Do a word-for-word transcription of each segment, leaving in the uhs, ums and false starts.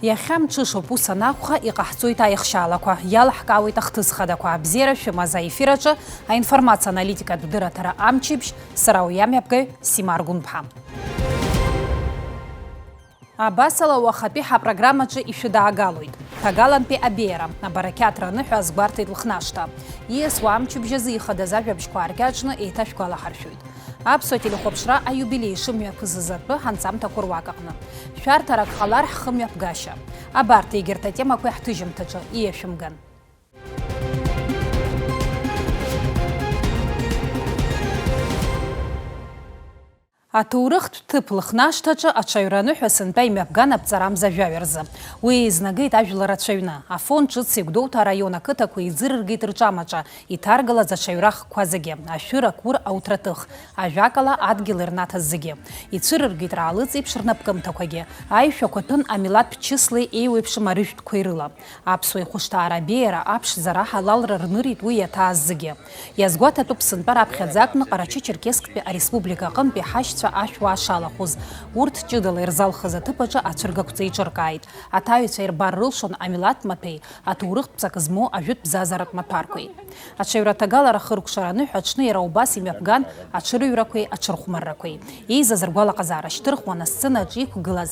Иахьа мҽышоуп, ус анакәха, иҟаҳҵоит аихшьаалақәа, иалаҳкаауеит ахҭыс хадақәа. Абзиара шәымаз аефир аҿы аинформациа аналитикатә дырраҭара амчыбжь, сара уиамҩаԥгаҩ Сима Аргәынԥҳа. Абасала, уахатәи ҳапрограммаҿы ишәыдаагалоит. Ҭагалантәи абеиара, абарақьаҭра аныҳәа азгәарҭеит Лыхнашҭа. Ииасуа амчыбжь азы ихадаз ажәабжьқәа ааркьаҿны еиҭашәгәалаҳаршәоит. Аԥсуа телехәаԥшра аиубилеи шымҩаԥысыз атәы ҳанҵамҭақәа руак аҟны. Шәарҭарак ҟалар ҳхымҩаԥгашьа. Абарҭ егьырҭ атемақәа ҳҭыжьымҭаҿы ииашәымган. Аҭоурыхтә ҭыԥ Лыхнашҭаҿы аҽаҩра аныҳәа сынтәа имҩаԥган аԥҵарамза жәаҩа рзы. Уи еизнагеит ажәлар рацәаҩны. Афон ҿыц Гәдоуҭа араион ақыҭақәа еиӡырыргеит рҿамаҿа, иҭаргалаз аҽаҩра хкқәа зегьы, ашәыр, ақәыр, ауҭраҭых, ажәакала, адгьыл ирнаҭаз зегьы. Ицәырыргеит раалыҵ еиԥш рнапкымҭақәагьы. Аишәақәа ҭәын амилаҭтә чыслеи еиуеиԥшым арыжәтәқәеи рыла. Аԥсуа ихәышҭаара абеиара, аԥшӡара, аҳалалра рнырит уи иаҭааз зегьы. Иазгәаҭатәуп сынтәа раԥхьаӡа акәны Ҟарачы-Черкесктәи ареспублика аҟынтәи ҳашьцәа ашәуа ашалахәыз. Урҭ ҷыдала ирзалхыз аҭыԥ аҿы ацәыргақәҵа еиҿыркааит. Аҭаҩцәа ирбар рылшон амилаҭ маҭәеи аҭоурыхтә ҵак змоу ажәытә бзазаратә маҭәарқәеи. Аҽаҩраҭагалара хыркәшара аныҳәа аҽны иара убас имҩаԥган аҽырыҩрақәеи аҽырхәмаррақәеи. Еизаз ргәалаҟазаара шьҭырхуан асценаҿ иқәгылаз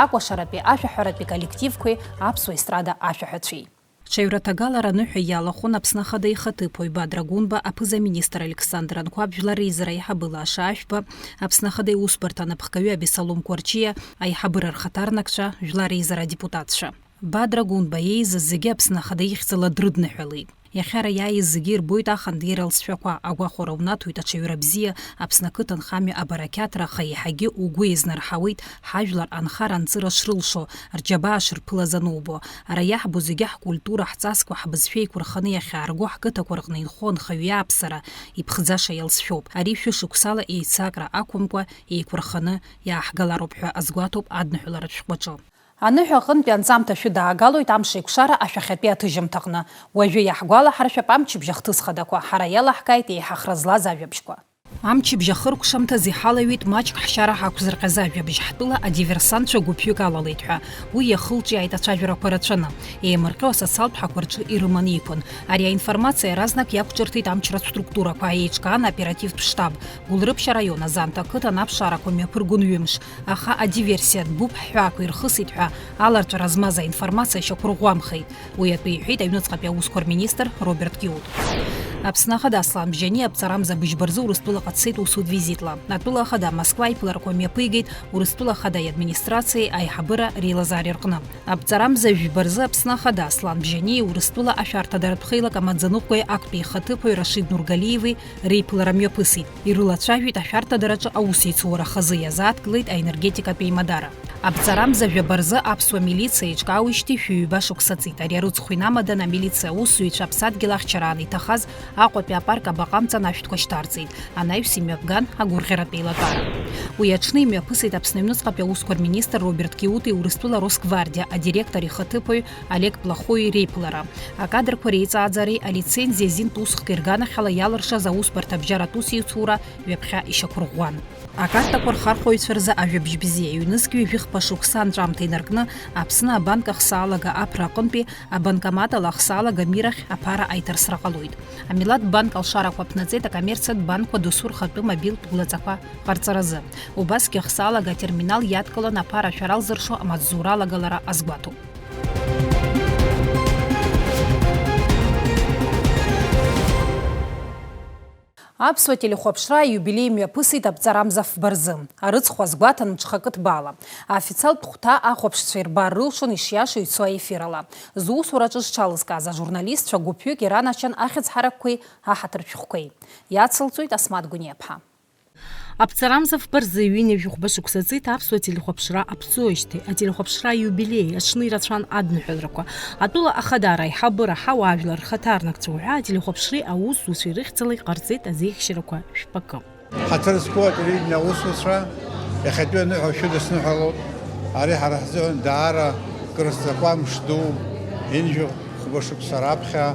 акәашаратәи ашәаҳәаратәи коллективқәеи аԥсуа естрада ашәаҳәацәеи. Аҽаҩраҭагалара аныҳәа иалахәын Аԥсны Ахада ихаҭыԥуаҩ Бадра Гәынба, аԥыза-министр Александр Анқәаб, Жәлар Реизара аиҳабы Лаша Ашәба, Аԥсны Ахада иусбарҭа анапхгаҩы Абесалом Кәарҷиа, аиҳабыра рхаҭарнакцәа, Жәлар Реизара адепутатцәа. Бадра Гәынба иеизаз зегьы Аԥсны Ахада ихьӡала дрыдныҳәалеит. Иахьа ара иааиз зегьы ирбоит ахантәи рылҵшәақәа, агәахәара унаҭоит аҽаҩра бзиа, Аԥсны ақыҭанхамҩа абарақьаҭра, аха еиҳагьы угәы еизнарҳауеит ҳажәлар анхара-анҵыра шрылшо, рџьабаа шырԥылаз анубо. Ара иаҳбо зегьы ҳкультура, ҳҵасқәа, ҳбызшәа еиқәырханы иахьаарго, ҳқыҭақәа рҟны инхо анхаҩы иааԥсара иԥхӡаша иалҵшәоуп. Ари шәышықәсала еицакра ақәымкәа, еиқәырханы иааҳгалароуп ҳәа азгәаҭоуп адныҳәаларатә шәҟәаҿы. Аныҳәа аҟынтәи анҵамҭа шәыдаагалоит амш еиқәшара ашәахьатәи аҭыжьымҭаҟны. Уажәы иаҳгәалаҳаршәап амчыбжь ахҭыс хадақәа, ҳара иалаҳкааит еиҳа хра злаз ажәабжьқәа. Амчыбжь ахыркәшамҭаз иҳалаҩит маҷк ҳшьара ҳақәзырҟьаз ажәабжь, ҳтәыла адиверсантцәа гәыԥҩык алалеит ҳәа. Уи иахылҿиааит ацәажәарақәа рацәаны. Еимырҟьо асоциалтә ҳақәа рҿы ирыманы иқәын. Ари аинформациа иаразнак иақәҿырҭит амчра структурақәа, аиҿкаан аоперативтә штаб. Гәылрыԥшь араион Азанҭа ақыҭан аԥшаарақәа мҩаԥыргон ҩымш, аха адиверсиатә гәыԥ ҳҳәаақәа ирхысит ҳәа аларҵәара змаз аинформациа шьақәырӷәӷәамхеит. Уи атәы иҳәеит аҩныҵҟатәи аусқәа рминистр Роберт Киут. Аԥсны Ахада Аслан Бжьани аԥҵарамза быжьба рзы Урыстәылаҟа дцеит усутә визитла. Атәыла Ахада Москва аиԥыларақәа мҩаԥигеит Урыстәыла Ахада иадминистрациеи аиҳабыра реилазаареи рҟны. Аԥҵарамза жәба рзы Аԥсны Ахада Аслан Бжьаниеи Урыстәыла ашәарҭадаратә хеилак амаӡаныҟәгаҩ актәи ихаҭыԥуаҩ Рашид Нургалиеви реиԥылара мҩаԥысит. Ирылацәажәеит ашәарҭадараҿы аусеицура хазы иазааҭгылеит аенергетикатә еимадара. Аԥҵарамза жәаба рзы аԥсуа милициа еиҿкаауеижьҭеи шәи ҩба шықәса ҵит. Ари арыцхә инамаданы амилициа аусзуҩцәа аԥсадгьыл ахьчара аан иҭахаз Аҟәатәи апарк абаҟа амҵан ашәҭқәа шьҭарҵеит. Анаҩс имҩаԥган агәырӷьаратә еилатәара. Уи аҽны имҩаԥысит Аԥсны аҩныҵҟатәи аусқәа рминистр Роберт Киути Урыстәыла Росгвардиа адиректор ихаҭыԥуаҩ Олег Плахои реиԥылара. Акадрқәа реиҵааӡареи алицензиа азинтә усхк ирганахьала иалыршаз аусбарҭа абжьаратә усеицура ҩаԥхьа ишьақәырӷәӷәан. Акартақәа рхархәаҩцәа рзы ажәабжь бзиа, ҩнызқь ҩажәи хԥа шықәса анҵәамҭа инаркны Аԥсны абанк ахсаалага Аԥра аҟынтәи абанкомат ала ахсаалага Мир ахь аԥара аиҭарсра ҟалоит. Амилаҭ банк алшарақәа ԥнаҵеит акоммерциатә банкқәа досу рхатәы мобилтә гәлаҵақәа ҟарҵаразы. Убасгьы ахсаалага атерминал иадкыланы аԥара ашәара алзыршо амаҵзура алагалара азгәаҭоуп. Аԥсуа телехәаԥшра аиубилеи мҩаԥысит аԥҵарамза фба рзы. Арыцхә азгәаҭан мҽхакы ҭбаала. Аофициалтә хәҭа ахәаԥшцәа ирбар рылшон ишиашоу ицо аефир ала. Зусураҿы зҽалызкааз ажурналистцәа гәыԥҩык иранашьан ахьӡ ҳаракқәеи аҳаҭыртә шәҟәқәеи. Иацылҵоит Асмаҭ Гәыниаԥҳа. Аԥҵарамза фба рзы ҩынҩажәи хәба шықәса ҵит аԥсуа телехәаԥшра аԥҵоижьҭеи, ателехәаԥшра аиубилеи аҽны ирацәан адныҳәаларақәа. Атәыла ахадара, аиҳабыра, ҳауаажәлар рхаҭарнакцәа уҳәа ателехәаԥшреи аусзуҩцәеи рыхьӡала иҟарҵеит азеиӷьшьарақәа жәпакы. Ҳаҭыр зқәу ателевидение аусуцәа, иахьатәи аныҳәа шәыдысныҳәалоуп. Ари ҳара ҳзыҳәан даара крызҵақәа мш ду, ҩынҩажәи хәба шықәса раԥхьа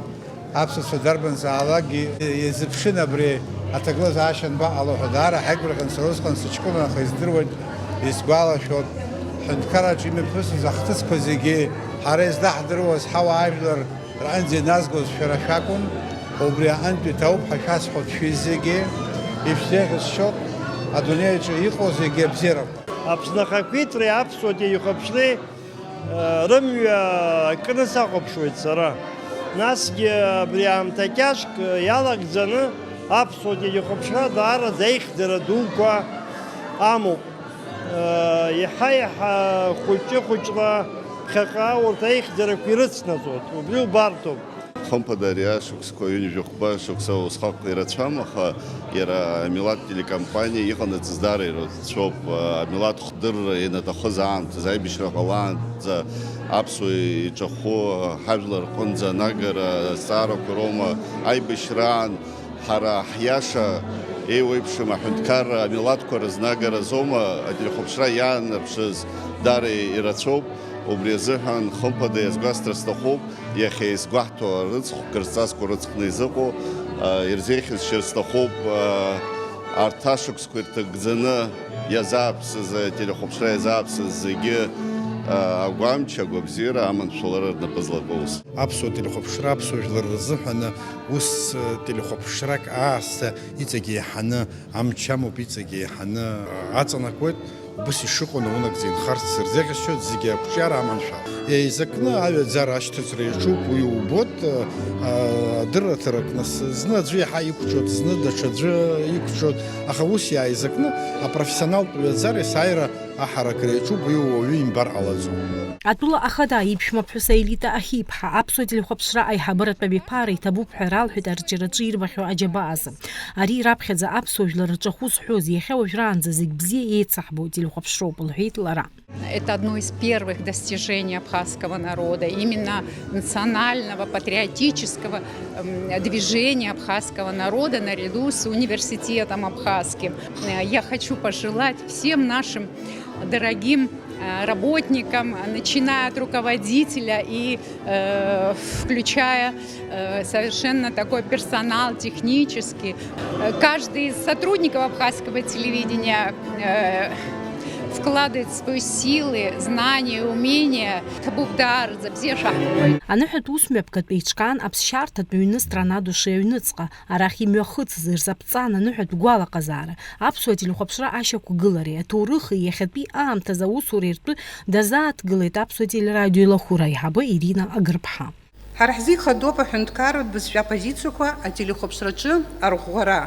аԥсуацәа дарбанзаалакгьы иазыԥшын абри аҭагылазаашьа анбаҟало ҳәа. Даара ҳаигәырӷьан, сара усҟан сыҷкәынан, аха издыруеит, исгәалашәоит. Аҳәынҭқарраҿы имҩаԥысыз ахҭысқәа зегьы ҳара излаҳдыруаз ҳауаажәлар рҟынӡа иназгоз шәара шәакәын. Убри аҟынтәи ҭабуп ҳәа шәасҳәоит шәызегьы, ишәзеиӷьасшьоит адунеиаҿы иҟоу зегьы абзиарақәа. Аԥсны ахақәиҭреи аԥсуа телехәаԥшреи, э, рымҩа акны сахәаԥшуеит сара. Насгьы абри аамҭа кьаҿк иалагӡаны аԥсуа телехәаԥшра даараӡа аихьӡара дуқәа амоуп. Еиҳа-еиҳа хәыҷы-хәыҷла ԥхьаҟа урҭ аихьӡарақәа ирыцнаҵоит, убри убарҭоуп. Хымԥада, ари ашықәсқәа ҩынҩажәи хәба шықәса усҟак ирацәам, аха иара амилаҭ телекомпаниа иҟанаҵаз даара ирацәоуп. Амилаҭ хдырра ианаҭахыз аамҭазы, аибашьра ҟалаанӡа аԥсуа иҿахәы ҳажәлар рҟынӡа анагара азҵаарақәа роума, аибашьраан Ҳара ҳиаша еиуеиԥшым аҳәынҭқарра амилаҭқәа рызнагара азоума ателехәаԥшра иаанарԥшыз даара ирацәоуп. Убри азыҳәан, хымԥада, иазгәасҭар сҭахуп, иахьа изгәаҳҭо арыцхә, кырҵасқәа рыцхны изыҟоу, а, ирзеиӷьасшьар сҭахуп, а, арҭ ашықәсқәа ирҭагӡаны иазааԥсаз, ателехәаԥшра иазааԥсаз зегьы, а, агәамч, агәабзиара, аманшәалара рнапы злакоу ус. Аԥсуа телехәаԥшра аԥсуа жәлар рзыҳәаны ус, э, телехәаԥшрак аасҭа иҵегь еиҳаны амч амоуп, иҵегь еиҳаны, э, аҵанакуеит. Убыс ишыҟоу наунагӡа инхарц сырзеиӷьасшьоит, зегьы ақәҿиара аманшәала. Еизакны аҩаӡара ашьҭыҵра иаҿуп, уи убоит, э, э, адырраҭарак нас, зны аӡәы иаҳа иқәҿиоит, зны даҽаӡәы иқәҿиоит, аха ус иааизакны апрофессионалтә ҩаӡара есааира аҳаракра иаҿуп, уи уаҩы имбар ҟалаӡом. Атәыла ахада иԥшәмаԥҳәыс Аелита Ахиԥҳа аԥсуа телехәаԥшра аиҳабыратә абиԥара иҭабуп ҳәа ралҳәеит арҿиараҿы ирбахьоу аџьабаа азы. Ари раԥхьаӡа аԥсуа жәлар рҿахәы зҳәоз, иахьа уажәраанӡа зегь бзиа еицаҳбо телехәаԥшроуп, лҳәеит лара. Это одно из первых достижений абхазского народа, именно национального патриотического, м, движения абхазского народа наряду с университетом абхазским. Э, я хочу пожелать всем нашим дорогим, э, работникам, начиная от руководителя и, э, включая, э, совершенно такой персонал технический. Э, каждый из сотрудников абхазского телевидения, э, вкладывает свои силы, знания, умения. Ҭабуп даараӡа бзиа шәаҳҳәоит. Аныҳәатә усмҩаԥгатә еиҿкаан аԥсшьарҭатә ҩны Страна души аҩныҵҟа. Арахь имҩахыҵыз ирзаԥҵан аныҳәатә гәалаҟазаара, аԥсуа телехәаԥшра ашьақәгылареи аҭоурыхи иахьатәи аамҭазы аусуреи ртәы дазааҭгылеит аԥсуа телерадио илахәыра аиҳабы Ирина Агырԥҳа. Ҳара ҳзы ихадоуп аҳәынҭқарратә бызшәа апозициақәа ателехәаԥшраҿы арӷәӷәара.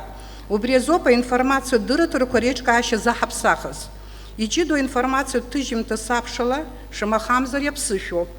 Убри азоуп аинформациатә дырраҭарақәа реиҿкаашьа заҳаԥсахыз. Иҷыдоу аинформациатә ҭыжьымҭа сабшала, шамахамзар иаԥсышәоуп.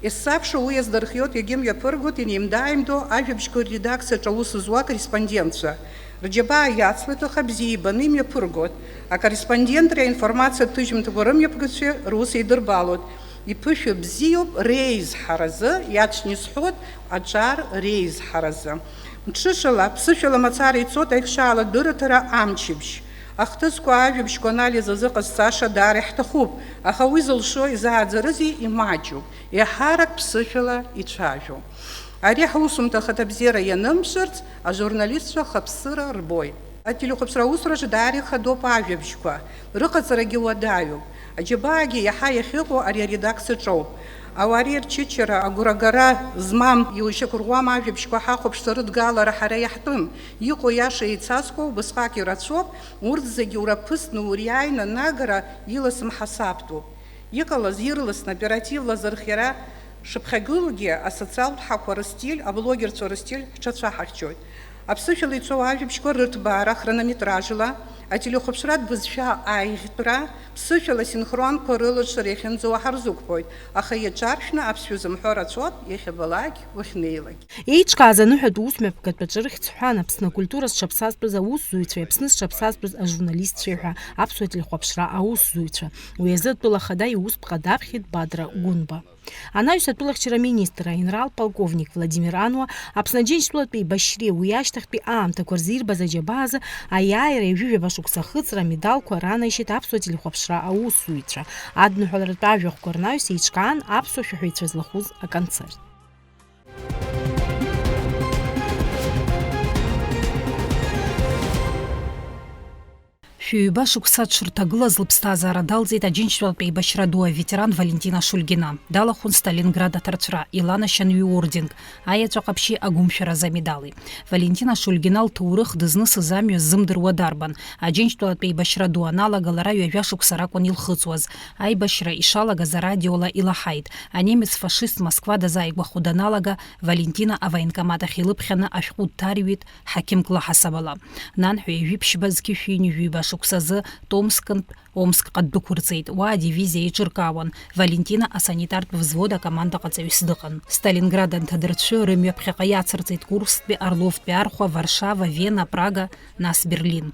Есабша уи иаздырхиоит, иагьымҩаԥыргоит инеимда-ааимдо ажәабжьқәа рредакциаҿы аус зуа акорреспондентцәа. Рџьабаа иацлеит, аха бзиа ибаны имҩаԥыргоит. Акорреспондентреи аинформациатә ҭыжьымҭақәа рымҩаԥгацәеи рус еидырбалоит. Иԥышәа бзиоуп реизҳаразы, иаҽны исҳәоит, аҿар реизҳаразы. Мҽышала, ԥсышәала мацара ицоит аихшьаала дырраҭара амчыбжь. Ахҭысқәа, ажәабжьқәа анализ азы ҟазҵаша даара иаҳҭахуп, аха уи зылшо изааӡарызеи, имаҷуп, еиҳарак ԥсышәала ицәажәо. Ари ҳусумҭа ахаҭабзиара ианымԥшырц, ажурналистцәа хаԥсыра рбоит. Ателехәаԥшра аусураҿы даара ихадоуп ажәабжьқәа, рыҟаҵарагьы уадаҩуп. Аџьабаагьы иаҳа иахьыҟоу ари аредакциаҿоуп. Ауаа реирчычара, агәрагара змам иушьақәырӷәӷәам ажәабжьқәа ҳахәаԥшӡа рыдгалара ҳара иаҳтәым. Иҟоу иаша еицазкуа убысҟак ирацәоуп, урҭ зегьы ураԥысны уриааины анагара иласым ҳасабтәуп. Иҟалаз ирласны оперативла азырхиара шыԥхьагылоугьы, асоциалтә ҳақәа рыстиль, аблогерцәа рыстиль ҳҽацәаҳахьчоит. Аԥсышәала ицоу ажәабжьқәа рырҭбаара, хронометражла, ателехәаԥшратә бызшәа аиӷьтәра, ԥсышәала асинхронқәа рылаҽра иахьынӡауа ҳарзықәԥоит, аха иаҿаршәны аԥсшәа зымҳәо рацәоуп иахьабалак уахьнеилак. Еиҿкааз аныҳәатә усмҩаԥгатәаҿы рыхьӡ ҳәан Аԥсны акультура зҽаԥсазтәыз аусзуҩцәеи Аԥсны зҽаԥсазтәыз ажурналистцәеи ҳәа аԥсуа телехәаԥшра аусзуҩцәа. Уи азы атәыла ахада иусԥҟа даԥхьеит Бадра Гәынба. Анаҩс атәылахьчара аминистр, аинрал полковник Владимир Ануа, Аԥсны Аџьынџьтәылатәи еибашьреи уи ашьҭахьтәи аамҭақәа рзы ирбаз аџьабаа азы аиааира ҩажәижәаба шықәса ахыҵра амедалқәа ранаишьеит аԥсуа телехәаԥшра аусзуҩцәа. Адныҳәаларатә ажәахәқәа рнаҩс еиҿкаан аԥсуа шәаҳәаҩцәа злахәыз аконцерт. Ҩба шықәса дшырҭагылаз лыԥсҭазаара далҵит Аџьынџьтәылатә еибашьра ду аветеран Валентина Шульгина. Далахәын Сталинград аҭарцәра, иланашьан ҩ-орденк, аеҵәа ҟаԥшьи агәымшәаразы амедали. Валентина Шульгина лҭоурых дызнысыз амҩа ззымдыруа дарбан? Аџьынџьтәылатә еибашьра ду аналага лара ҩажәа шықәса ракәын илхыҵуаз. Аибашьра ишалагаз арадиола илаҳаит. Анемец фашист Москва дазааигәахо даналага, Валентина авоенкомат ахь илыԥхьаны ашәҟәы дҭарҩит ҳақьымк лаҳасабала. Нанҳәа ҩажәи ԥшьба зқьышә ҩынҩажәи ҩба шықәсазы Томскынтә Омскҟа ддәықәырҵеит. Уа адивизиа еиҿыркаауан. Валентина асанитартә взвод акомандаҟаҵаҩыс дыҟан. Сталинград анҭадырцәы рымҩаԥхьаҟа иацырҵеит Курсктәи, Орловтәи архәа, Варшава, Вена, Прага, нас Берлин.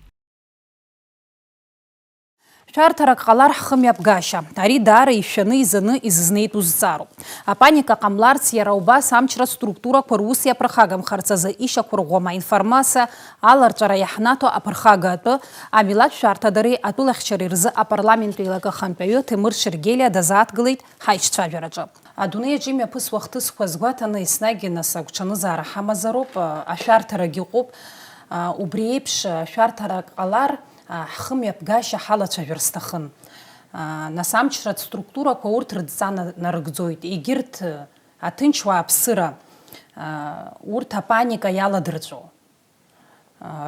Шәарҭарак ҟалар ҳхымҩаԥгашьа. Ари даара ишәаны изаны изызнеит узҵаароуп. Апаника ҟамларц, иара убас амчра структурақәа рус иаԥырхагамхарц азы ишьақәырӷәӷәам аинформациа аларҵәара иаҳнаҭо аԥырхага атәы, амилаҭ шәарҭадареи атәылахьчареи рзы апарламент еилакы ахантәаҩы Ҭемыр Шьергелиа дазааҭгылеит ҳаишьцәажәараҿы. Адунеи аҿы имҩаԥысуа ахҭысқәа азгәаҭаны, еснагь нас агәҽанызаара ҳамазароуп, ашәарҭарагь ыҟоуп. Убри еиԥш, шәарҭарак ҟалар, ҳхымҩаԥгашьа ҳалацәажәар сҭахын. Нас амчратә структурақәа урҭ рыдҵа на-, нарыгӡоит, егьырҭ аҭынч уааԥсыра, урҭ апаника иаладырҵәо,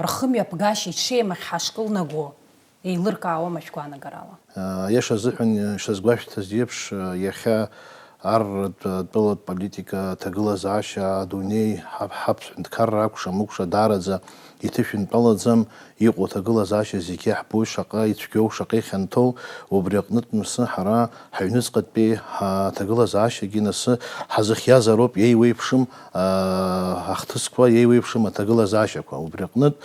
рхымҩаԥгашьа иҽеим ахь ҳашкылнаго еилыркаауама шәгәаанагарала? Аиаша азыҳәан, ишазгәашәҭаз еиԥш, иахьа арратә атәылатә политика, аҭагылазаашьа, адунеи, ҳаԥ-, ҳаԥсуа ҳәынҭқарра акәша-мыкәша даараӡа иҭышәынтәалаӡам, иҟоу аҭагылазаашьа зегьы иаҳбоит, шаҟа ицәгьоу, шаҟа ихьанҭоу, убри аҟнытә мсы ҳара ҳаҩныҵҟатәи ҳаҭагылазаашьагьы нас ҳазыхиазароуп, еиуеиԥшым, аа, ахҭысқәа, еиуеиԥшым аҭагылазаашьақәа. Убри аҟнытә,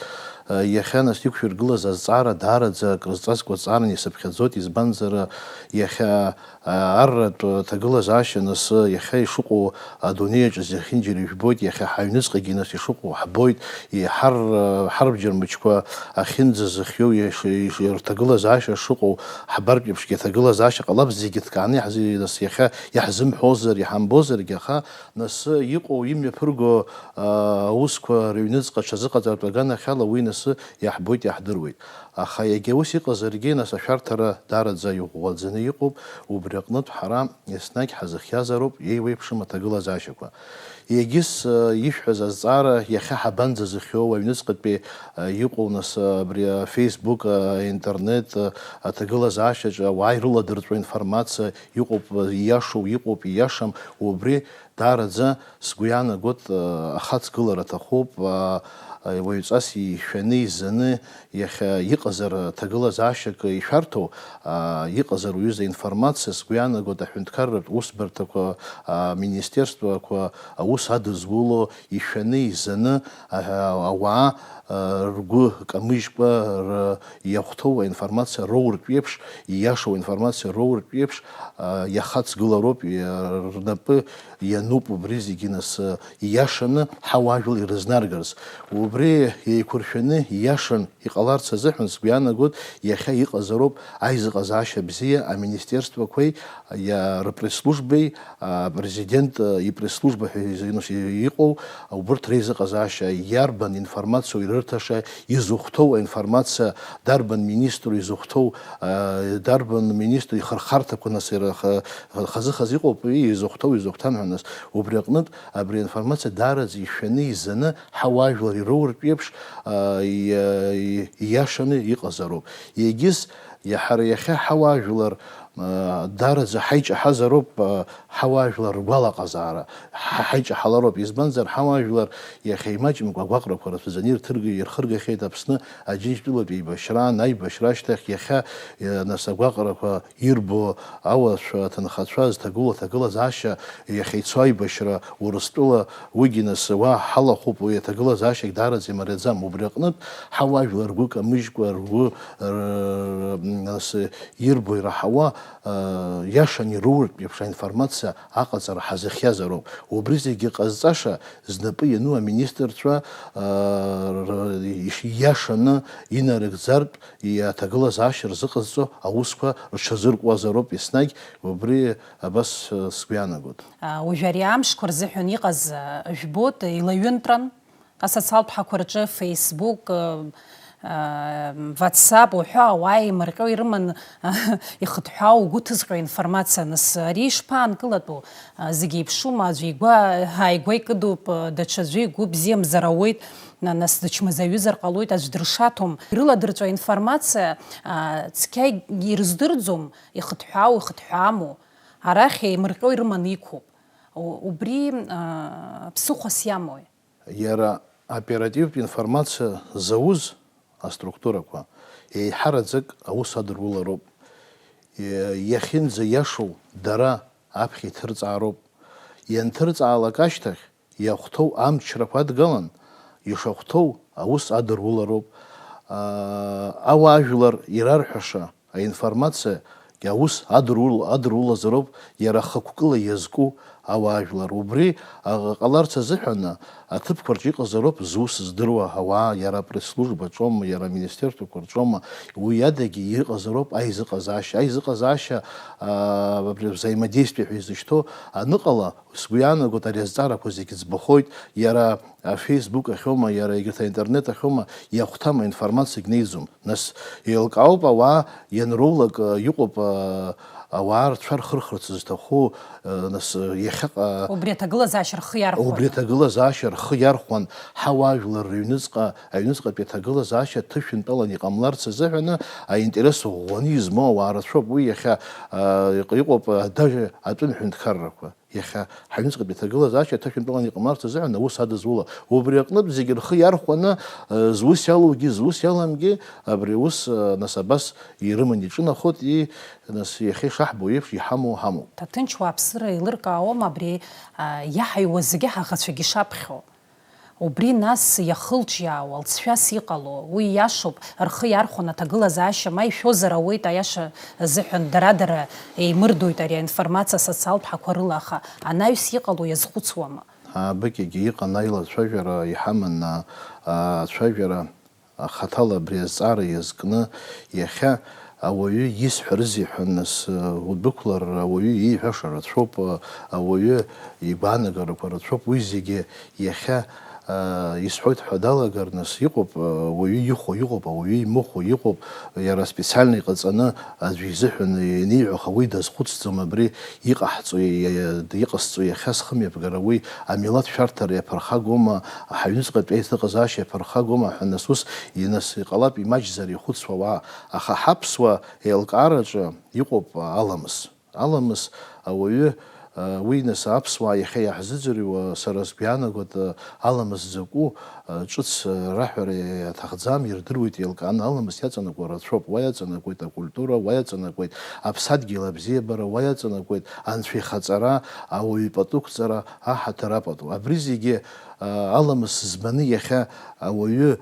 аа, иахьа нас иқәшәыргылаз азҵаара даараӡа акрызҵазкуа зҵааран исыԥхьаӡоит, избанзар, иахьа арратә ҭагылазаашьа нас иахьа ишыҟоу адунеи аҿы зехьынџьара ижәбоит, иахьа ҳаҩныҵҟагьы нас ишыҟоу ҳбоит, и-, ҳар-, ҳарбџьар мыжқәа ахьынӡазыхиоу иш-, иш-, рҭагылазаашьа шыҟоу ҳбартә еиԥшгьы аҭагылазаашьа ҟалап, зегьы ҭкааны иаҳзи-, нас иахьа иаҳзымҳәозар, иҳамбозаргьы, аха нас иҟоу имҩаԥырго, а, аусқәа рыҩныҵҟа ҽазыҟаҵартә аганахьала уи нас иаҳбоит, иаҳдыруеит. Аха иагьа ус иҟазаргьы, нас ашәарҭара даараӡа иӷәӷәаӡаны иҟоуп, убри аҟнытә ҳара еснагь ҳазыхиазароуп еиуеиԥшым аҭагылазаашьақәа. Егьыс, э, ишәҳәаз азҵаара иахьа ҳабанӡазыхиоу, аҩныҵҟатәи, э, иҟоу, нас, э, абри, э, Facebook, э, аинтернет, э, аҭагылазаашьаҿы ауаа ирыладырҵәо информациа иҟоуп, э, ииашоу иҟоуп, ииашам, убри даараӡа сгәы иаанагоит, ахаҵгылара аҭахуп, уаҩҵас ишәаны, изаны иахьа иҟазар ҭагылазаашьак ишәарҭоу, иҟазар уҩыза информациа, сгәы иаанагоит, аҳәынҭқарратә усбарҭақәа, аминистерствақәа аус адызуло, ишәаны, изаны, ауаа, ргәы камыжькәа, р-, иахәҭоу аинформациа роуртә еиԥш, ииашоу аинформациа роуртә еиԥш, иахаҵгылароуп, рнапы иануп убри зегьы нас, ииашаны ҳауаажәлар ирызнаргарц. Убри еиқәыршәаны ииашан иҟаларц азыҳәан сгәы иаанагоит, иахьа иҟазароуп аизыҟазаашьа бзиа аминистерствақәеи, иа-, рпресс-службеи, апрезидент, э, ипресс-служба ҳәа изы-, иҟоу, убырҭ реизыҟазаашьа, иарбан информациоу ирырҭаша, изыхәҭоу аинформациа, дарбан министру изыхәҭоу, э, дарбан министр ихырхарҭақәа нас ира-, х-, хазы-хазы иҟоуп, уи изыхәҭоу, изыхәҭам ҳәа нас. Убри аҟнытә, абри аинформациа даараӡа ишәаны, изаны, ҳауаажәлар ироуртә еиԥш, э, и-, и-, ииашаны иҟазароуп. Егьыс, иаҳара иахьа ҳауаажәлар, э, даараӡа ҳаиҿаҳазароуп, э, ҳауаажәлар ргәалаҟазаара, ҳа-, ҳаиҿаҳалароуп. Избанзар, ҳауаажәлар иахьа имаҷымкәа агәаҟрақәа рацәаӡаны ирҭырга-, ирхыргахьеит Аԥсны Аџьынџьтәылатә еибашьраан, аибашьра ашьҭахь иахьа, э, нас агәаҟрақәа ирбо ауацәа, аҭынхацәа, зҭагылоу аҭагылазаашьа, иахьа ицо аибашьра Урыстәыла, уигьы нас уа ҳалахәуп, уи аҭагылазаашьагь даараӡа имариаӡам. Убри аҟнытә, ҳауаажәлар ргәы камыжькәа, ргәы, р-, нас ирбо ираҳауа, э, иашан ироуртә еиԥш аинформациа аҟаҵара ҳазыхиазароуп. Убри зегьы ҟазҵаша знапы иану аминистрцәа, э, р-, иш-, ииашаны инарыгӡартә, иаҭагылазаашьа рзыҟазҵо аусқәа рҽазыркуазароуп еснагь, убри абас, э, сгәы иаанагоит. А, уажә ари амшқәа рзыҳәан иҟаз, а, жәбоит, илаҩынтран асоциалтә ҳақәа рҿы, Facebook, э, WhatsApp уҳәа, ауаа еимырҟьо ирыман ихыҭҳәаау угәы ҭызҟьо информациа. Нас ари ишԥаанкылатәу? Зегь еиԥшума? Аӡәы игәы ааигәа икыдуп, даҽаӡәы игәы бзиамзар ауеит, нас дычмазаҩызар ҟалоит, аӡә дыршаҭом. Ирыладырҵәо информациа цқьа ирыздырӡом, ихыҭҳәаау, ихыҭҳәааму. Арахь еимырҟьо ирыманы иқәуп. Убри ԥсыхәас иамои? Иара оперативтә информациа зауз аструктурақәа еиҳараӡак аус адырулароуп. Иахьынӡаиашоу дара аԥхьа иҭырҵаароуп. Ианҭырҵаалак ашьҭахь иахәҭоу амчрақәа адгалан, ишахәҭоу аус адырулароуп. Ауаажәлар ирарҳәаша аинформациагьы аус адырул-, адырулазароуп иара хықәкыла иазку ауаажәлар. Убри, а, ҟаларц азыҳәан аҭыԥқәа рҿы иҟазароуп зус здыруа ауаа, иара апресс-службаҿоума, иара аминистерствақәа рҿоума, уи адагьы иҟазароуп аизыҟазаашьа. Аизыҟазаашьа, а, абри взаимодействие ҳәа изышьҭоу аныҟала, сгәы иаанагоит, ари азҵаарақәа зегьы ӡбахоит, иара афеисбук ахьоума, иара егьырҭ аинтернет ахьоума, иахәҭам аинформациагь неиӡом. Нас еилкаауп, ауаа ианроулак, э, иҟоуп, э, ауаа рцәа рхырхырц зҭаху, э, нас, э, иахьаҟа-, Убри аҭагылазаашьа рхы иархәаны. Убри аҭагылазаашьа рхы иархәан, ҳауаажәлар рыҩныҵҟа, аҩныҵҟатәи аҭагылазаашьа ҭышәынтәалан иҟамларц азыҳәаны аинтерес ӷәӷәаны измоу ауаа рацәоуп. Уи иахьа, э, иҟ-, иҟоуп, э, даже атәым ҳәынҭқаррақәа. Иахьа ҳаҩныҵҟатәи аҭагылазаашьа ҭышәынтәалан иҟамларц азыҳәан аус адызула. Убри аҟнытә зегьы рхы иархәаны, э, зус иалоугьы, зус иаламгьы абри аус, э, нас абас ирыман иҿынахоит, и, нас иахьа ишаҳбо еиԥш иҳамоу ҳамоуп. Ҭаҭынч уааԥсыра еилыркаауама абри, а, иаҳаиуа зегьы ҳаӷацәагьы шаԥхьо? Убри нас иахылҿиаауа, лҵшәас иҟало, уи иашоуп, рхы иархәаны аҭагылазаашьа ма ишәозар ауеит, аиаша азыҳәан дара-дара еимырдоит ари аинформациа асоциалтә ҳақәа рыла, аха анаҩс иҟало иазхәыцуама? Аабыкьагьы иҟан аилацәажәара, иҳаман, а, ацәажәара, хаҭала абри азҵаара иазкны, иахьа ауаҩы исҳәарызеи ҳәа нас, удәықәлар, ауаҩы ииҳәаша рацәоуп, ауаҩы игәаанагарақәа рацәоуп, уи зегьы иахьа, а, исҳәоит ҳәа далагар, нас иҟоуп, а, уаҩы ихәо иҟоуп, ауаҩы имыхәо иҟоуп, иара специально иҟаҵаны аӡәы изыҳәан ианиҳәаха, уи дазхәыцӡом, абри иҟаҳҵо, иа-, иа-, иҟасҵо иахьа схымҩаԥгара, уи амилаҭ шәарҭара иаԥырхагоума, ҳаҩныҵҟатәи аиҭыҟазаашьа иаԥырхагоума ҳәа, нас ус, и-, нас иҟалап имаҷзар ихәыцуа ауаа, аха ҳаԥсуа еилкаараҿы иҟоуп аламыс. Аламыс ауаҩы, а, уи нас аԥсуаа иахьа иаҳзыӡырҩуа, сара сгәы иаанагоит, а, аламыс закәу, а, ҿыц, а, раҳәара иаҭахӡам, ирдыруеит еилкааны, аламыс иаҵанакуа рацәоуп, уа иаҵанакуеит акультура, уа иаҵанакуеит аԥсадгьыл абзиабара, уа иаҵанакуеит анцәа ихаҵара, ауаҩы ипату ықәҵара, аҳаҭыр апату. Абри зегьы, а, аламыс зманы иахьа ауаҩы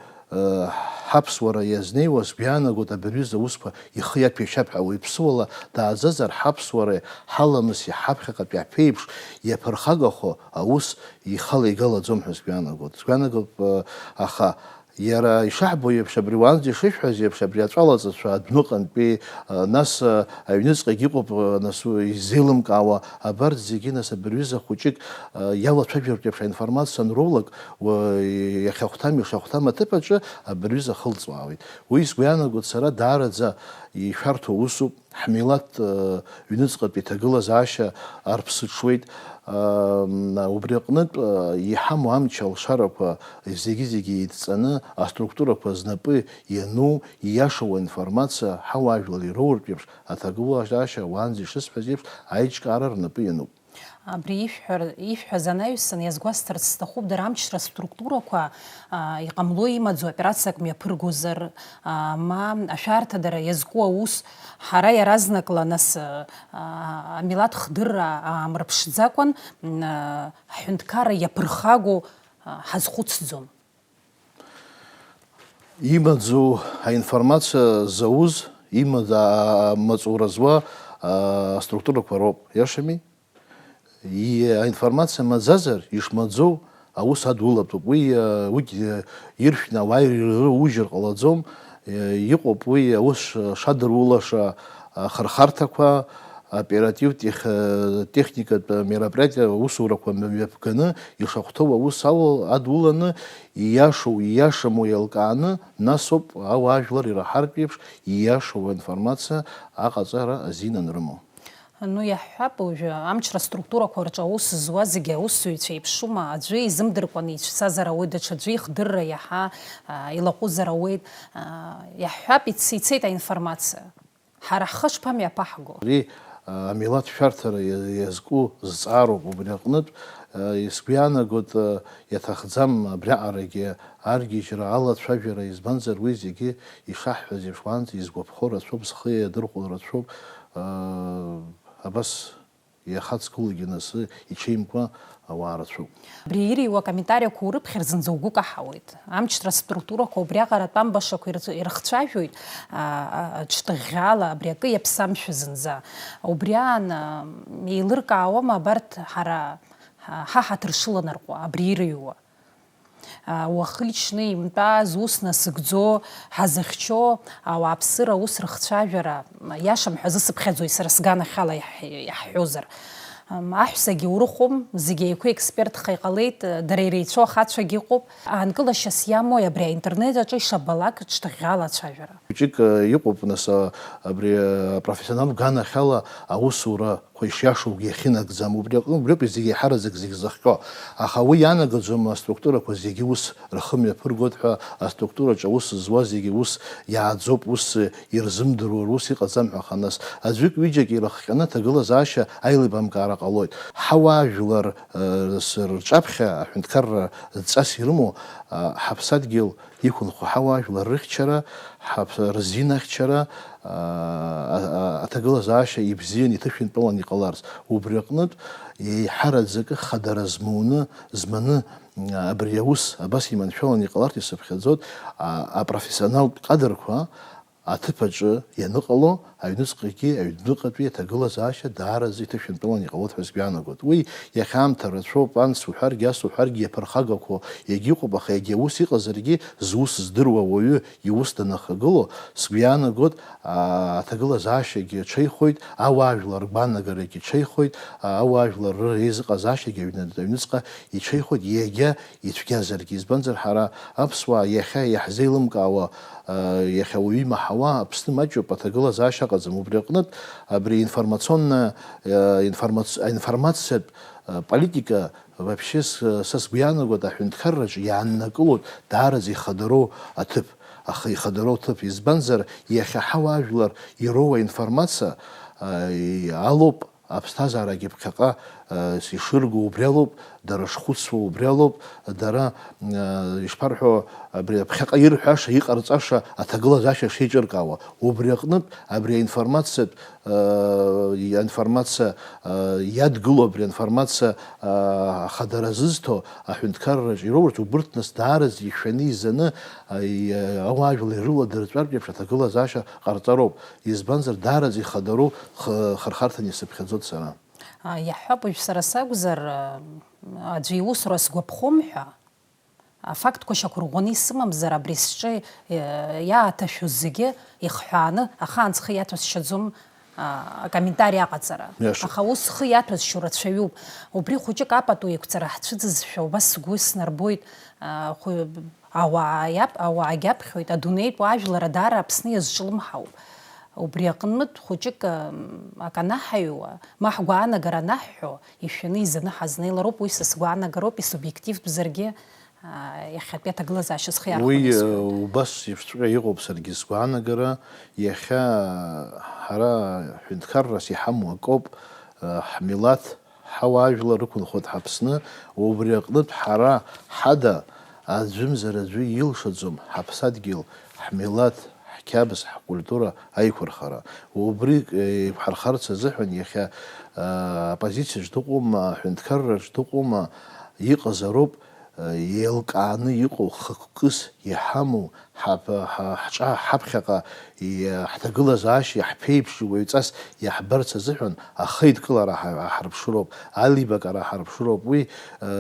ҳаԥсуара иазнеиуа, сгәы иаанагоит, абырҩыза аусқәа ихы иаԥишьап ҳәа. Уаҩԥсыуала дааӡазар, ҳаԥсуареи ҳаламыси ҳаԥхьаҟатәи аԥеиԥш иаԥырхагахо аус ихала игалаӡом ҳәа сгәы иаанагоит. Сгәы иаанагоит, аха иара ишаҳбо еиԥш, абри уаанӡа ишышәҳәаз еиԥш, абри аҵәалаҵацәа адәныҟантәи, нас аҩныҵҟагь иҟоуп, нас изеилымкаауа абарҭ зегьы, нас абырҩыза хәыҷык иалацәажәартә еиԥш аинформациа анроулак, уа, иахьахәҭам, ишахәҭам аҭыԥ аҿы абырҩыза ахылҵуаауеит. Уи сгәы иаанагоит сара, даараӡа ишәарҭоу усуп, ҳмилаҭ, э, ҩныҵҟатәи иҭагылазаашьа арԥсыҽуеит. Ам, убри аҟнытә, э, иҳамоу амч алшарақәа зегьы-зегьы еидҵаны, аструктурақәа знапы иану, ииашоу аинформациа ҳауаажәлар ироуртә еиԥш, аҭагылазаашьа уаанӡа ишысҳәаз еиԥш, аиҿкаара рнапы иануп. Абри ишәҳәар-, ишәҳәаз анаҩсан иазгәасҭарц сҭахуп, дара амчра структурақәа, а, иҟамло имаӡоу операциак мҩаԥыргозар, а, ма ашәарҭадара иазку аус, ҳара иаразнакла нас, а, амилаҭ хдырра аамырԥшӡакәан, м, а, ҳҳәынҭқарра иаԥырхагоу, а, ҳазхәыцӡом. Имаӡоу аинформациа зауз, имаӡа-, амаҵура зуа, а, аструктурақәа роуп, иашами? И-, аинформациа маӡазар, ишмаӡоу аус адулатәуп. Уи, а, уигь, а, иршәны ауаа ирыружьыр ҟалаӡом. Е, иҟоуп уи аус ш-, шадырулаша ахырхарҭақәа, Оперативтә тех-, техникатә мероприатиа аусурақәа мҩаԥганы, ишахәҭоу аус ала адуланы, ииашоу, ииашаму еилкааны, нас ауп ауаажәлар ираҳартә еиԥш ииашоу аинформациа аҟаҵара азин анрымоу. Ну, иаҳҳәап, уажәы амчра структурақәа рҿы аус зуа зегьы аусзуҩцәа еиԥшума, аӡәы изымдыркәаны ицәцазар ауеит, даҽаӡәы ихдырра иаҳа, а, илаҟәызар ауеит, а, иаҳҳәап, иц-, ицеит аинформациа. Ҳара ҳхы шԥамҩаԥаҳго? Ари, а, амилаҭ шәарҭара иа-, иазку зҵаароуп, убри аҟнытә, а, сгәы иаанагоит, а, иаҭахӡам абриаҟарагьы аргьежьра, алацәажәара, избанзар, уи зегьы ишаҳҳәаз еиԥш, уаанӡа изгәаԥхо рацәоуп, зхы иадырхәо рацәоуп, а, абас иахацгылогьы нас иҽеимкәа ауаа рацәоуп. Абри ирыҩуа акомментариақәа урыԥхьар зынӡа угәы каҳауеит. Амчра структурақәа убриаҟара атәамбашақәа ирц-, ирыхцәажәоит, а, а, ҿҭыӷьӷьаала абри акы иаԥсамшәа зынӡа. Убри аан, а, еилыркаауама абарҭ ҳара, ҳа, ҳа ҳаҭыр шыланарҟәуа, абри ирыҩуа? А, уахи-ҽни имтәа зус насыгӡо, ҳазыхьчо ауааԥсыра аус рыхцәажәара, иашам ҳәа зысыԥхьаӡои сара сганахьала иаҳ-, иаҳҳәозар? Ам, аҳәсагьы урыхәом, зегь еиқәа експертха иҟалеит, дара иреицәоу ахацәагьы ыҟоуп. Аанкылашьас иамои абри аинтернет аҿы ишабалак ҿҭыӷьӷьаала ацәажәара? Хәыҷык, э, иҟоуп, нас, а, абри, э, апрофессионалтә ганахьала аусура қәа ишиашоугьы иахьынагӡам, убри аҟны, убриоуп зегьы еиҳараӡак зегь зыхҟьо. Аха уи ианагаӡом аструктурақәа зегьы ус рхы мҩаԥыргоит ҳәа, аструктураҿы аус зуа зегьы ус иааӡоуп, ус ирзымдыруа, ус иҟаӡам ҳәа. Аха нас аӡәык-ҩыџьак ирыхҟьаны аҭагылазаашьа аилибамкаара ҟалоит. Ҳауаажәлар, э, с-, рҿаԥхьа аҳәынҭқарра ҵас ирымоу, э, ҳаԥсадгьыл иқәынхо ҳауаажәлар рыхьчара, ҳаԥ-, рзинахьчара, а, а, а, аҭагылазаашьа ибзиан иҭышәынтәалан иҟаларц. Убри аҟнытә, еиҳараӡакы хадара змоуны, зманы, а, абри аус абас иманшәалан иҟаларц исыԥхьаӡоит, а, апрофессионалтә кадрқәа аҭыԥ аҿы ианыҟало, аҩныҵҟагьы аҩныҟатәи аҭагылазаашьа даараӡа иҭышәынтәалан иҟалоит ҳәа сгәы иаанагоит. Уи иахьа аамҭа рацәоуп, анс уҳәаргьы, ас уҳәаргьы иаԥырхагақәоу иагьыҟоуп, аха егьа ус иҟазаргьы, зус здыруа ауаҩы иус данахагыло, сгәы иаанагоит, а, аҭагылазаашьагьы ҽеихоит, ауаажәлар ргәаанагарагьы ҽеихоит, а, ауаажәлар реизыҟазаашьагьы аҩны-, аҩныҵҟа иҽеихоит, иагьа ицәгьазаргьы. Избанзар, ҳара аԥсуаа иахьа иаҳзеилымкаауа, а, иахьа уаҩы имаҳауа Аԥсны маҷуп, аҭагылазаашьа ыҟаӡам. Убри аҟнытә абри информационная, а, информац-, аинформациатә, а, политика вообще с-, са сгәы иаанагоит, аҳәынҭқарраҿы иааннакылоит даараӡа ихадароу аҭыԥ. Аха ихадароу аҭыԥ, избанзар, иахьа ҳауаажәлар ироуа информациа, а, и-, алоуп аԥсҭазаарагьы ԥхьаҟа, а, ишырго убри алоуп, дара шхәыцуа убри алоуп, дара, а, ишԥарҳәо, абри аԥхьаҟа ирҳәаша, иҟарҵаша аҭагылазаашьа шеиҿыркаауа. Убри аҟнытә абри аинформациатә, а, аинформациа, а, иадгыло, абри аинформациа, а, ахадара зызҭо аҳәынҭқарраҿы ироурц, убырҭ нас даараӡа ишәаны изаны, а, и-, ауаажәлар ирыладырҵәартә еиԥш аҭагылазаашьа ҟарҵароуп. Избанзар, даараӡа ихадароу х-, хырхарҭан исыԥхьаӡоит сара. А, иаҳҳәап, уажә сара сакәзар, а, аӡәы иусура сгәаԥхом ҳәа, афактқәа шьақәырӷәӷәаны исымамзар, абри сҿы, э, иааҭашәоз зегьы ихҳәааны, ахаан схы иаҭәасшьаӡом, а, акомментари аҟаҵара. Иаша. Аха ус схы иаҭәасшьо рацәаҩуп. Убри хәыҷык апату еиқәҵара ҳцәыӡызшәа убас сгәы снарбоит, а, хәы-, Ауаа иап-, ауаагьы аԥхьоит, адунеитә уаажәлар даара Аԥсны иазҿлымҳауп. Убри аҟнытә хәыҷык, м, ак анаҳаҩуа, ма ҳгәаанагара анаҳҳәо, ишәаны изаны ҳазнеилароуп, уи са сгәаанагароуп, исубиективтәзаргьы, а, иахьатәи аҭагылазаашьа схы Уи, иархәаны исҳәоит. Э, убас еиԥшҵәҟьа иҟоуп саргьы сгәаанагара, иахьа ҳара ҳәынҭқаррас иҳамоу акоуп, э, ҳмилаҭ, Ҳауаажәлар рықәынхоит ҳаԥсны, убри аҟнытә ҳара ҳада аӡәымзар аӡәы илшаӡом ҳаԥсадгьыл, ҳмилаҭ, ҳқьабз, ҳкультура аиқәырхара. Убри, э, еиқәҳархарц азыҳәан иахьа, э, аоппозициаҿ дыҟоума, аҳәынҭқарраҿ дыҟоума, иҟазароуп, еилкааны иҟоу хықәкыс иҳамоу, ҳаԥ-, ҳа-, ҳҿа-, ҳаԥхьаҟа иа-, ҳҭагылазаашьа иаҳԥеиԥшу уаҩҵас иаҳбарц азыҳәан ахеидкылара ҳа-, ҳарԥшыроуп, аилибакара ҳарԥшыроуп. Уи, э,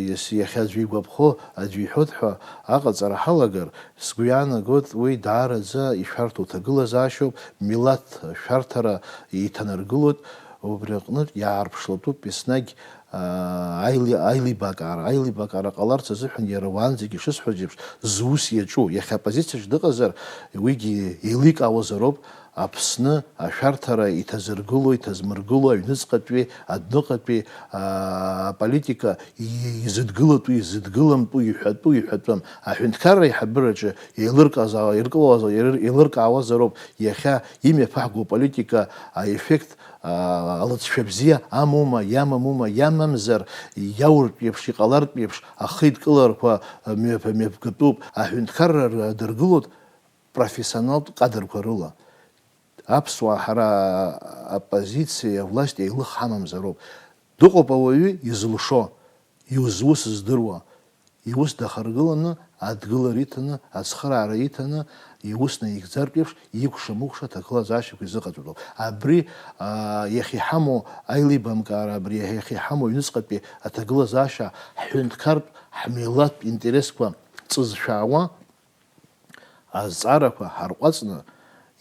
иас-, иахьа аӡәы игәаԥхо, аӡәы иҳәоит ҳәа аҟаҵара ҳалагар, сгәы иаанагоит, уи даараӡа ишәарҭоу ҭагылазаашьоуп, милаҭ шәарҭара иҭанаргылоит, убри аҟнытә иаарԥшлатәуп еснагь, аа, аили-, аилибакаара, аилибакаара ҟаларц азыҳәан иара уаанӡагьы ишысҳәаз еиԥш, зус иаҿу, иахьа аппозициаҿ дыҟазар, уигьы еиликаауазароуп, Аԥсны ашәарҭара иҭазыргыло, иҭазмыргыло, аҩныҵҟатәи, адәныҟатәи, аа, аполитика и-, изыдгылатәу, изыдгыламтәу, иҳәатәу, иҳәатәым. Аҳәынҭқарра аиҳабыраҿы еилыркааз-, еилыркаауаз-, еилыр-, еилыркаауазароуп иахьа имҩаԥаҳго аполитика аеффект, аа, алыҵшәа бзиа амоума, иамамума, иамамзар, иауртә еиԥш, иҟалартә еиԥш, ахеидкыларақәа мҩаԥ-, мҩаԥгатәуп. Аҳәынҭқарра р-, дыргылоит профессионалтә кадрқәа рыла. Аԥсуаа ҳара аоппозициа, авласть еилых ҳамамзароуп. Дыҟоуп ауаҩы изылшо, иус-, ус здыруа, иус дахаргыланы, адгылара иҭаны, ацхыраара иҭаны, иус наигӡартә еиԥш, икәша-мыкәша аҭагылазаашьақәа изыҟаҵатәуп. Абри, аа, иахьа иҳамоу аилибамкаара, абри иахьа иҳамоу аҩныҵҟатәи аҭагылазаашьа ҳҳәынҭқартә, ҳмилаҭтә интересқәа ҵызшәаауа, азҵаарақәа ҳарҟәаҵны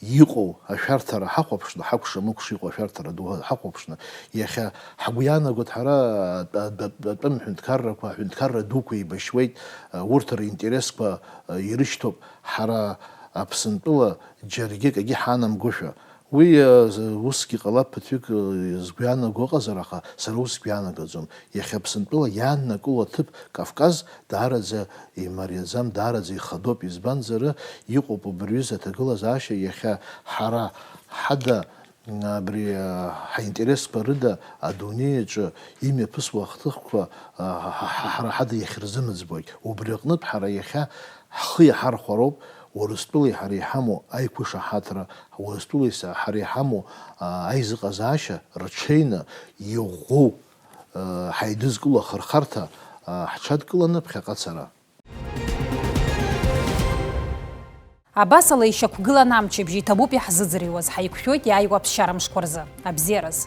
иҟоу ашәарҭара ҳахәаԥшны, ҳакәша-мыкәша иҟоу ашәарҭара ду ҳахәаԥшны, иахьа ҳгәы иаанагоит ҳара атә-, атә-, атәым ҳәынҭқаррақәа, аҳәынҭқарра дуқәа еибашьуеит, урҭ ринтересқәа ирышьҭоуп, ҳара Аԥсынтәыла џьаргьы акгьы ҳанамгошәа. Уи, э, з-, усгьы ҟалап, ԥыҭҩык, э, згәы иаанаго ыҟазар, аха сара ус сгәы иаанагаӡом. Иахьа Аԥсынтәыла иааннакыло аҭыԥ Кавказ даараӡа имариаӡам, даараӡа ихадоуп, избанзар, иҟоуп убри аҩыза аҭагылазаашьа, иахьа ҳара ҳада, м, абри, э, ҳаинтересқәа рыда адунеи аҿы имҩаԥысуа ахҭыхқәа, э, ҳа-, ҳа-, ҳара ҳада иахьырзымыӡбогь. Убри аҟнытә ҳара иахьа ҳхы иаҳархәароуп, Урыстәылеи ҳареи иҳамоу аиқәышаҳаҭра, Урыстәылеи са-, ҳареи иҳамоу, аа, аизыҟазаашьа рҽеины иӷәӷәоу, аа, ҳаидызкыло ахырхарҭа, аа, ҳҽадкыланы ԥхьаҟа ацара. Абасала ишьақәгылан амчыбжь иҭабуп иаҳзыӡырҩуаз, ҳаиқәшәоит иааиуа аԥсшьара мшқәа рзы. Абзиараз!